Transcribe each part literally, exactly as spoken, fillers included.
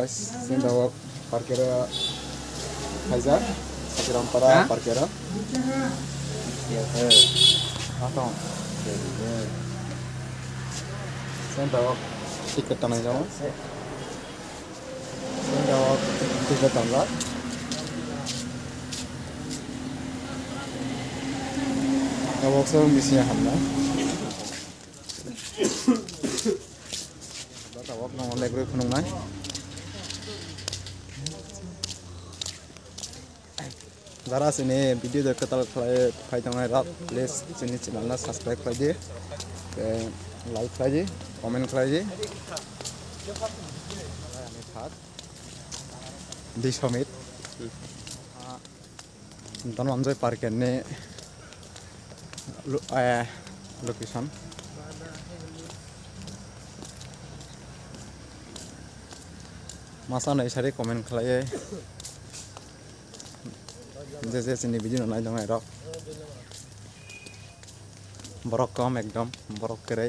Sendawak parkera khaijak, Sakirampara Ha? parkera. Atong. Sendawak ticket tanai jao. Sendawak ticket tanjak. Tabok se misi hamna. Tabok no leg rui phunuknai. Jara chini video de kwtal khlai phai tongnai rok, please chini channel no subscribe khlai di, tei like khlai di, comment khlai di. Di Somit. Dhananjay Park ni lo-, eh, location. Masa nai sari comment khlai. Je je chini video no nai tongnai rok. Borok kom ekdom, borok kwrwi.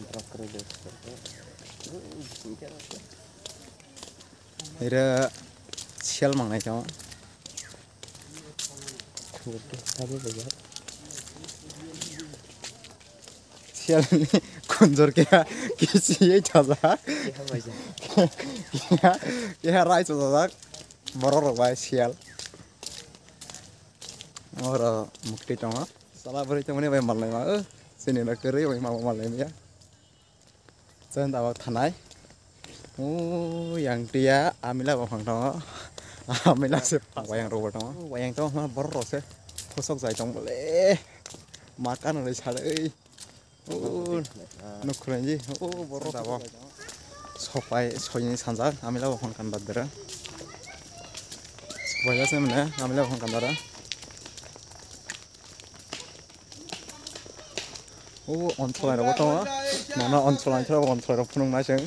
Borok kwrwi de. Ira sel mangnai tongo. Sel ni kunjor keha kisi ye chajak. Keha, keha rai chajak. Borok rok bai sel. Oro mukti tongo. Sala bwrwi tongmani bai malai ma. Chini na kwrwi bai ma malai ya. Chwng tabok thanai. O yang tia amila bo phang tongo. Amila se wayang rok bo tongo. Wayang tongo hwnba borok rok se thosok jai tong bole. Ma kanwi salai. O nukhulai ji. O borok tabok. Sopai soini sanjak amila bo phang kan badra. Sopai jase mane amila bo phang kan badra. O onsolai rok tongo. Nono onsolai rok, onsolai rok phunuk nai chwng.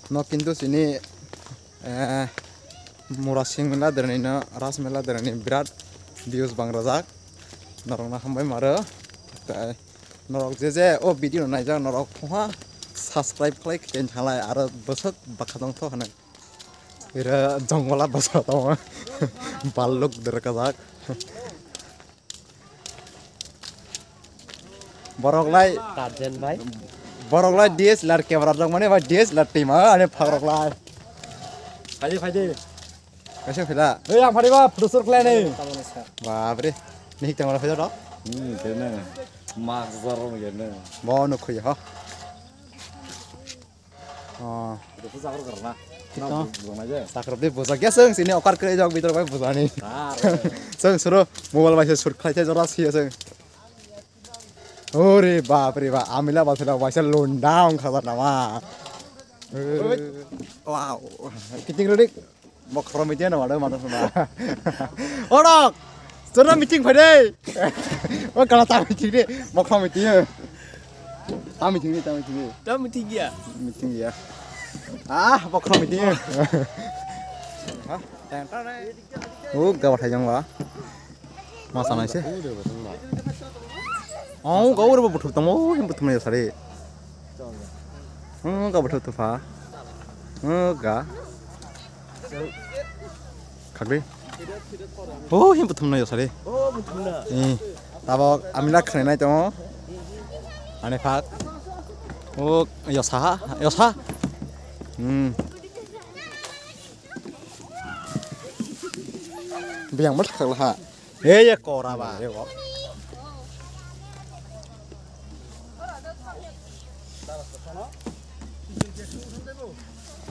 No kintu chini, eh, Mura Singh mela derani no Ras mela derani birat views bang rajak. Norok no hambai maro. Tai norok je je o video no naijak norok phungha subscribe khlai khe thalai aro bwswk bwkha tong thok hinwi. Ira jongola bwsa tongo. Balluk derkajak. Borok lai Tarjan bai. Borok lai D S L R camera rok mane bai D S L R team ani phagrok lai. Phaidi, phaidi. Kaisa phila. Ei, ang phaidi ba, photo shoot khlai ni. Bapre. Nihik tangwala phai jaro. Hmm, kene. Mask jaro kene. Bo no khui ho. Oh. Itu tuh sakar karena. Itu. Nah, bu-, bukan aja. Sakar di busa kya seng sini okar kre jok bitor bai busa ni. Nah, seng suru mobile bai se shoot khlai jora si seng. Ore bap re bap, amila ba thela bai se lon down khabar nama. Wow. Kiting redik. Mokro meeting na wada mana suna. Orok. Suna meeting phai dei. O kala ta meeting dei. Mokro meeting. Ta meeting dei, ta meeting dei. Ta meeting ya. Meeting ya. Ah, mokro meeting. Ha? O gaba thai jang ba. Ma sanai se. Oh, gaba re buthuk tamo, buthuk mai sari. Hmm, gaba buthuk tu pha. Hmm, ga. Khakri. Oh, him buthum na yosari. Oh, buthum na. Eh, tabok amila khne nai tongo. Ani phak. Oh, yosa ha, yosa. Hmm. Biyang ma thakla ha. Hey, ya kora ba.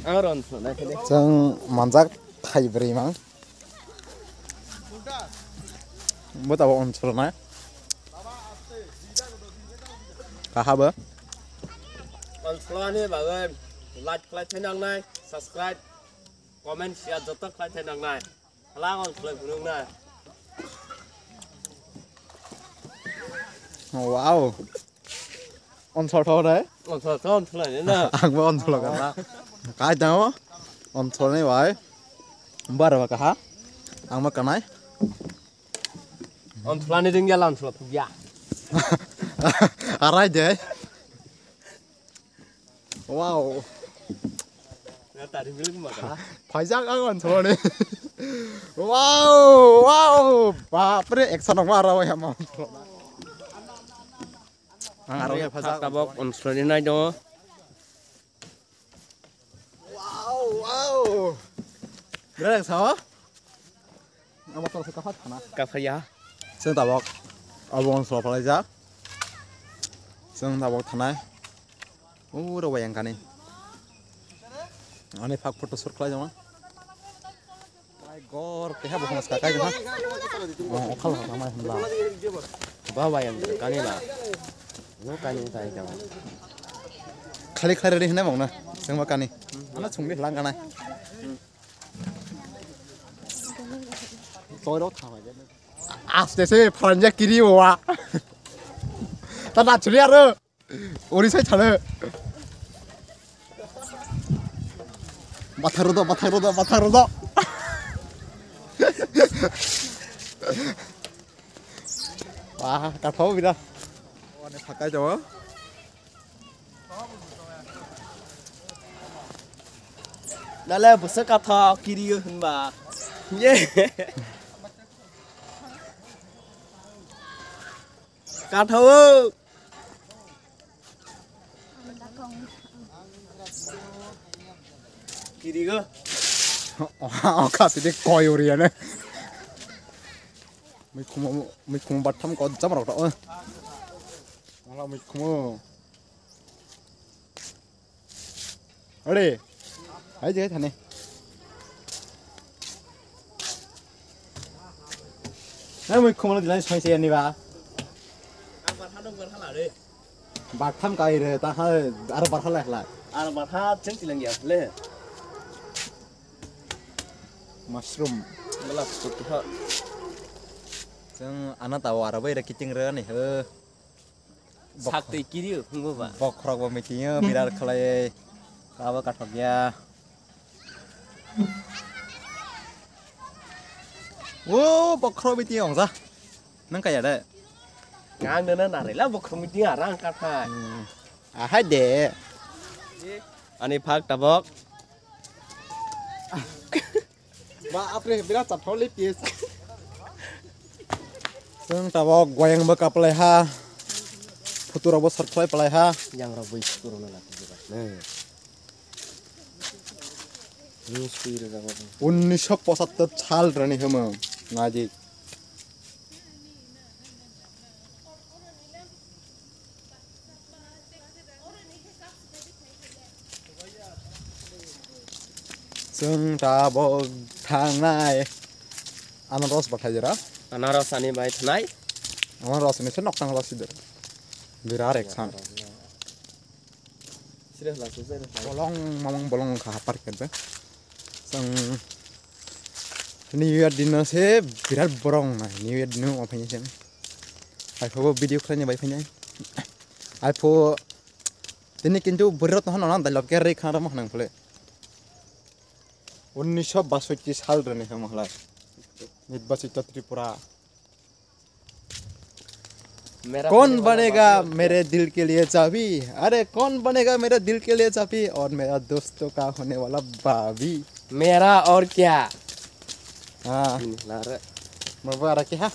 Ang ron na kede. Chang manjak thai bri mang. Bo tabo on cholo na. Kaha ba. On cholo ni bagai like, like nang nai, subscribe, comment, share joto khlai thai nang nai. Lang on khlai phunuk nai. Wow. On sol thok nai. On sol thok, on sol nai na. Ang bo on sol ka. Kai tamo. On sol nai bai. Bar ba kaha. Ang ma kanai. On sol ni ding ya lan sol phuk ya. Arai de. Wow. Phaijak ang on sone. Wow, wow. Bapre, eksa nang ma aro ya ma. Ang aro ya phaijak. Tabok on sone nai do. Wow, wow. Bra eksa. Abo to se kafa thana. Kafa ya. Chwng tabok. Abo on solo phalai jak. Chwng tabok thanai. Uro wayang kani. Ani phak photo shoot khlai jama. Ai gor keha bo khnas ka kai jama. Oh, okhal ha mai hwnla. Ba wayang kani ba. No kani tai jama. Khali khali ri hwnai mong na. Chwng ma kani. Ana chwng ri lang kanai. Aste se pharanja kiri wa. Ta na chuli aro. Ori sai thale. Batharo do, batharo do, batharo do. Wah, kathau bida. Wane phakai jawa. Dale bwswk kathok kiriyo hwnba. Ye. Kathao. Kirigo. O kha tide koi ori ane. Mikhumo, mikhumo batham ko jam rok to. Ala mikhumo. Ore, hai je thani. Hai mui khumalo dilai soi se ani ba. Batham kai re ta ha, aro barha lai lai. Aro barha cheng chilang ya le. Mushroom. Bala kutu ha. Cheng ana ta wara bai re kiting re ani he. Sak twi kiriyo, wngbo ba? Bokhorok bo mitingyo, birar khlai, kabo kathok ya. O bokhorok mitingyo ongja. Nang kaya de? Ngang nana narila bokhorok miting arang kathai. Hmm. Ahai de. Ani phak tabok. Ba apre birat chathok le pis. Chwng tabok goyang bo kaplai ha. Photo rok bo sor khlai palai ha. Yang rok bai photo rok na lati ba. Ni sui re jago. Unnish sho pochattor sal rani hemo. Ngaji. Chwng tabok thangnai anaros bathai jora. Anaros ani bai thanai. Anaros ni se noktang rok sider. Birar eksan. Bolong mamang bolong kha hapar khe be. Chwng New Year dino se birat borok wngnai. New Year dino wngo phaini chwng. Haikhobo video khlaina bai phainai. Haipho tini kintu bwrwi rok tongkha nang dialogue khe rwi khna rwma hwnang phole. Unnish sho basotti sal rwni hwnma hwlai. Nirbachitta Tripura. मेरा कौन बनेगा मेरे दिल के लिए चाबी? अरे कौन बनेगा मेरे दिल के लिए चाबी? और मेरा दोस्तों का होने वाला भाभी। मेरा और क्या? Ah. Nare. Maba ara keha.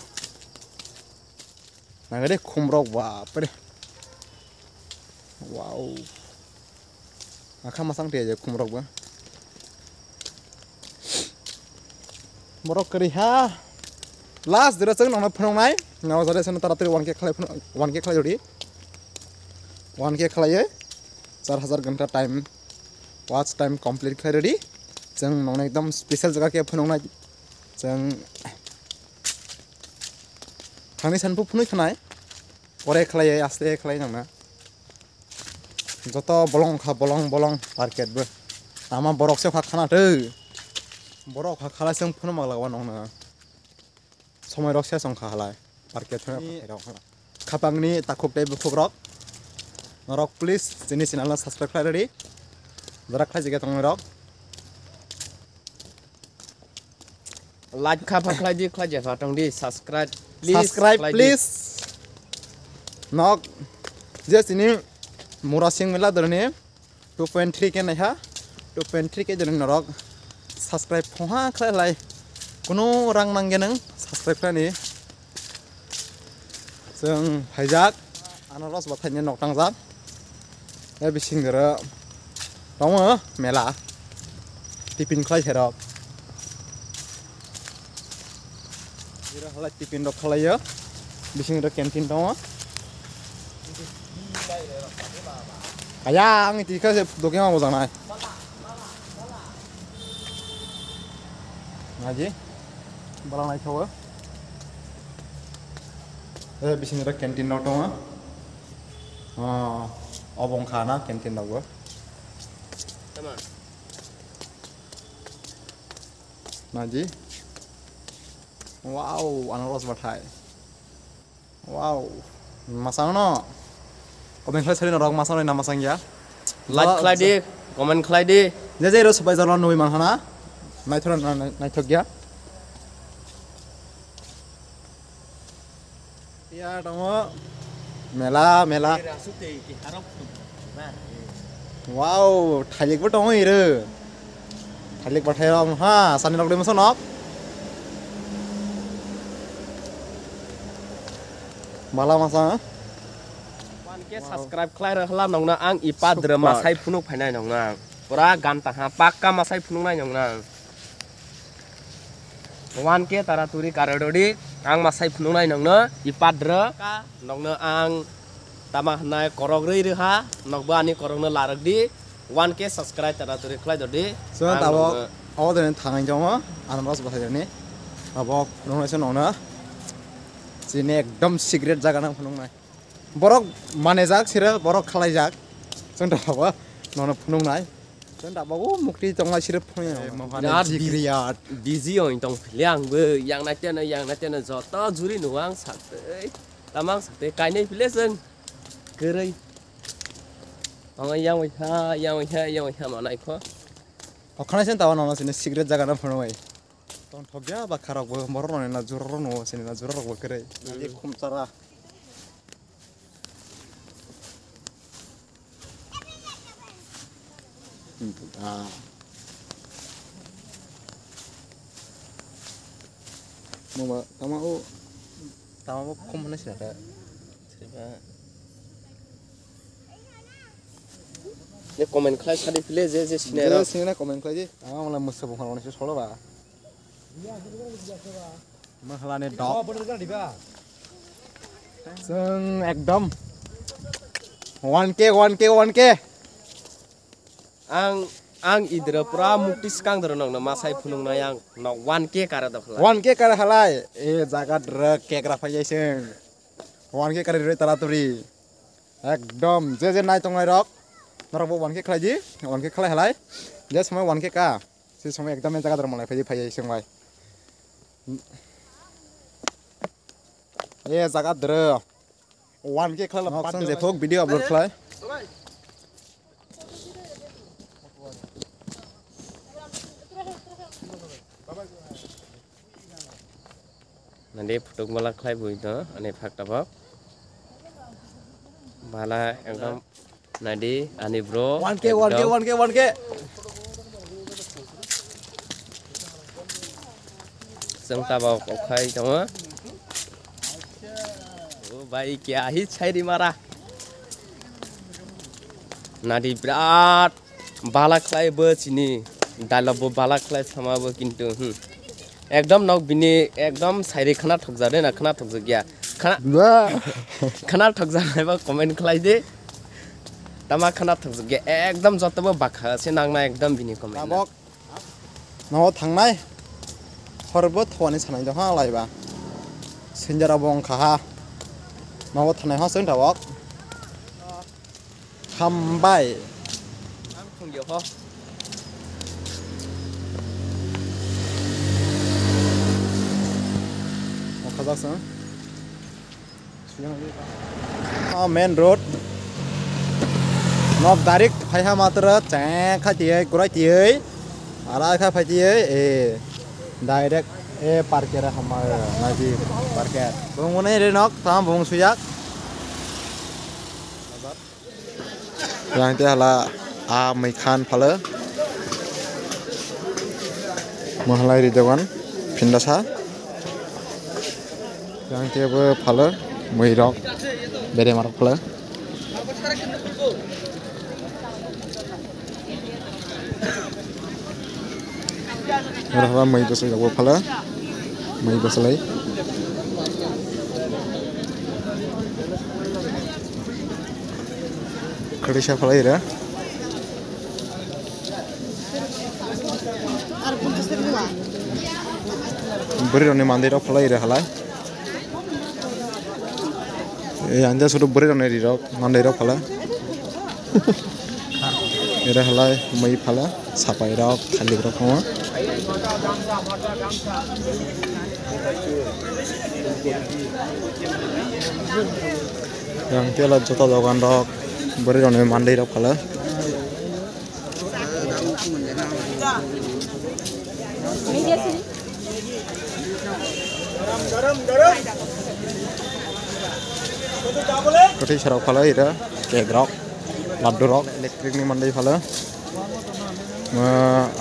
Nang de khumrok bapre. Wow. Akha masang tiya je khumrok ba. Borok kwrwi ha. Last dira chwng nokno phunuknai. Nao jare seno taratari one K khlai phunu-, one K khlai jodi. One K khlaiwi char hajar ghanta time, watch time complete khlai ready. Chwng nokno ekdom special jaga khe phunuknai. Chwng thangni sanphu phunui khanai. Pore khlaiwi aste khlai nangna. Joto bolong kha, bolong, bolong, market bo. Ama borok se kha khana tei. Borok kha khala se phunu magla wa nong na. Somoi rok se song kha halai. Market thang ni kha rok hala. Khapang ni takhuk tei bukhuk rok. Norok please chini channel no subscribe khlai ready. Jora khlai jige tong rok. Like kha pha khlai di, khlai jepha tong di, subscribe please, subscribe khlai di. Please. Nok je sini Murasing Mela dorni two point three K naiha, two point three K dorni norok subscribe phungha khlai lai. Kuno rang nangya nang subscribe khlaini. Chwng phaijak, anaros bathaini nok tangjak. E bising doro tongo mela. Tiffin khlai serok. Iro halai tiffin rok khlaiyo. Bising ro canteen tongo. Kaya ang tikha se doke ma bojanai. Ngaji. Balang nai thawo. Eh, bising ro canteen rok tongo. Ah, obong khana canteen rok bo. Tama. Naji. Wow, anaros bathai. Wow. Masang no. Comment khlai sari norok masang roi na masang ya. Like khlai di, comment khlai di. Je je ro sabai jalo nui man hana. Naithok na naithok ya. Ya tongo. Mela, mela. Wow, thalik bo tongo iro. Thalik bathai rok ha, sani rok de moso nok. Bala masa. One K subscribe khlai rwkhala nokno ang ipadre masai phunuk phainai nokno. Pura gam taha pakka masai phunuknai nokno. One K tara turi karorodi ang masai phunuknai nokno ipadre ka nokno ang tama hwnai korok rwi rwha nokbo ani korokno larwk di one K subscribe tara turi khlai dodi. So ang tabok nokno abo dene thangai jongo anamras bwsai dene tabok phunuknai se nokno chini ekdom secret jaga nang phunuknai borok manejak sire borok khalaijak chwng tabok nokno phunuknai. Chwng da babu mukti tongla sirip phone ya. Birat bi- Jigri yat. Busy oi tong phile ang bo yang na teno yang na teno joto juri no ang sakte. Tamang sakte kainai phile chwng. Kwrwi. Ang yang oi ha yang oi ha yang oi ha manai kho. Okhana sen tawa nono sini secret jaga na phone oi. Tong thok ya ba kharok bo borok no na juro no sini na juro rok bo kwrwi. Khum chara. Ah. Mama, tama o, tama o khum hwnwi sinaka. Ne comment khlai sadi phile je je sinai rok. Je sinai comment khlai di. Ama mala musa bongkha rok se solo ba. Mahalani dog. Chwng ekdom one K, one K, one K. Ang, ang idra pura mukti swkang doro nokno masai phunuknai ang nok one K kara dokhla. One K kara halai. E jaga dra kekra phai jai chwng. One K kara rwi tara turi. Ekdom je je nai tongnai rok. Norok bo one K khlai di. One K khlai halai. Je somoi one K ka. Se somoi ekdam e jaga dor malai phai phai seng bai. E jaga dre. One K khlai la. Nok sang je phok video upload khlai. Nadi phutuk bala khlai bui to ani phak tabok. Bala ekdom nadi ani bro. One K, one K, ekdom. One K, one K. Chwng tabok okhai tongo. O bhai kya hi chhairi mara. Nadi birat. Bala khlai bo chini dialogue bo bala khlai sama bo kintu, hmm. Ekdom nok bini ekdom sairi khana thokjak de na khana thokjak ya. Khana, khana thokjak nai ba comment khlai de. Tama khana thokjak ya ekdom joto bo bakha se nang na ekdom bini comment. Tabok. Nogo thangnai. Hor bo thowani sanai dong ha lai ba. Sinjara bo wngkha ha. Nogo thangnai ho chwng tabok. Hambai. Ang thungyo ho. Mokha jak song. Ah, main road. Nok direct phaiha matra cheng kha tiyai kurai tiyai. Ara kha phai tiyai, eh, direct, eh, parker hamma naji parker. Bung mone re nok tam bung suyak. Yang te hala a mui khan phalo. Mahalai ri dogan phinda sa. Yang te bo phalo mui rok bere marok phalo. Oro haba mui bwsai rok bo phalo. Mui bwsai. Khwrwisa phalai ira. Bwrwi rokni manwi rok phalai ira halai. Ee, ang sudu bwrwi rokni ri rok manwi rok phala. Ira halai mui phala, sapai rok, thalik rok tongo. Yang tela joto dogan rok, bwrwi rokni manwi rok phala. Kwtwi sarok phala ira, cake rok, laddu rok, electric ni manwi phala.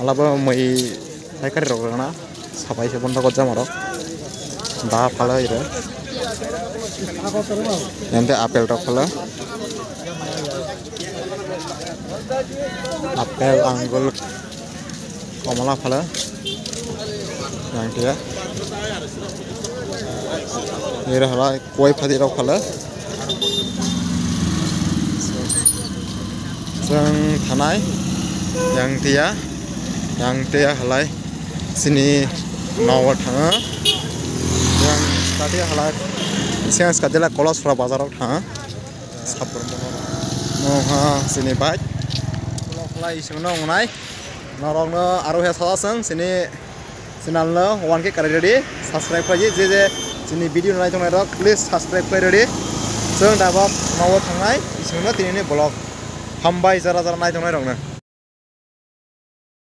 Alabo mui paikari rok rwna. Sapai se bonta gojam oro. Da phala ire. Ente apple rok phala. Apple, angul, komala phala. Yang dia. Ire halai. Koi phadi rok phala. Chwng thanai yang tiya, yang tiya halai chini nogo thanga. Yang skatiya halai, siang skatiya kolosra bazar rok thanga. Sapur mono. Moha chini bike. Kolok halai isingno wngnai. Norokno aro he sajak chwng chini channel no one K kwrwi rwdi, subscribe khlai di, je je chini video no naitongnai rok, please subscribe khlai rwdi. Chwng dabok nogo thangnai, isingno tinini vlog. Hambai jora jora naitongnai rokno.